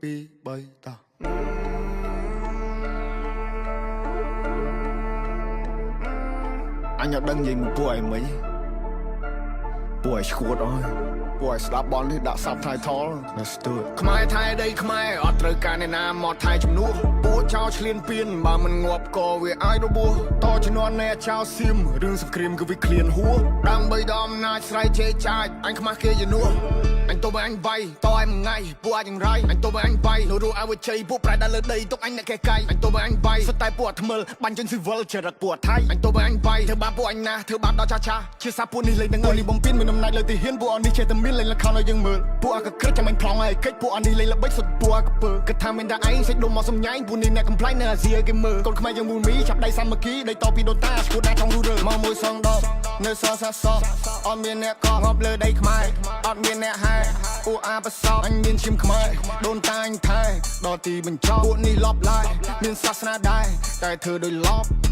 2 3តោះអញអត់ដឹងនិយាយមួយពួកឯងមិញពួកឯងឈួតអើយពួកឯងស្ដាប់បននេះដាក់ subtitle. Let's do it. ខ្មែរថៃដីខ្មែរអត់ត្រូវការអ្នកណាមកថៃជំនួសពួកចោលឆ្លៀនពៀនបើមិនងាប់ក៏វាអាចរបួសតជំនាន់នៃចោលសៀមរឿងសង្គ្រាមគឺវាឃ្លានហួសដើម្បីដល់អំណាចស្រ័យជេរចាចអញខ្មាស់គេជំនួសអញទៅឲ្យអញវាយតឲ្យមួយថ្ងៃពួកអាចយ៉ាងរៃអញទៅឲ្យអញវាយនៅរស់អវជ័យពួកប្រែដល់លើដីទុកអញអ្នកកេះកៃអញទៅឲ្យអញវាយសុទ្ធតែពួកអាថ្មិលបាញ់ចេញស៊ីវិលចរិតពួកអាថៃអញទៅឲ្យអញវាយធ្វើបាបពួកអញណាស់ធ្វើបាបដល់ចាស់ចាស់ជាសាពួកនេះលេងនឹងនេះបំពេញមានអំណាចលើទីហ៊ានពួកអនេះចេះតែមានលេងល្ខោនឲ្យយើងមើលពួកអាកក្រិចចាំអញប្លង់ឲ្យកិច្ចពួកអនេះលេងល្បិចសុទ្ធពួកអាកពើគិតថាមានតែឯងសេចដុំមកសំញែងពួកនេះអ្នកកំ pl ែងនៅអាស៊ីឲ្យគេមើលកូនខ្មែរយើងមូលមីចាប់ដៃសាមគ្គីដីតពីដូនតាឈួតណាចង់រុះរើ មកមួយសងដបនៅសល់សាសអត់មានអ្នកកងាប់លើដីខ្មែរអត់មានអ្នកហែពួកអាប្រសព អញមានឈាមខ្មែរដូនតាអញថែដល់ទីបញ្ចប់ពួកនេះលបឡាយមានសាសនាដែរតែធ្វើដោយលប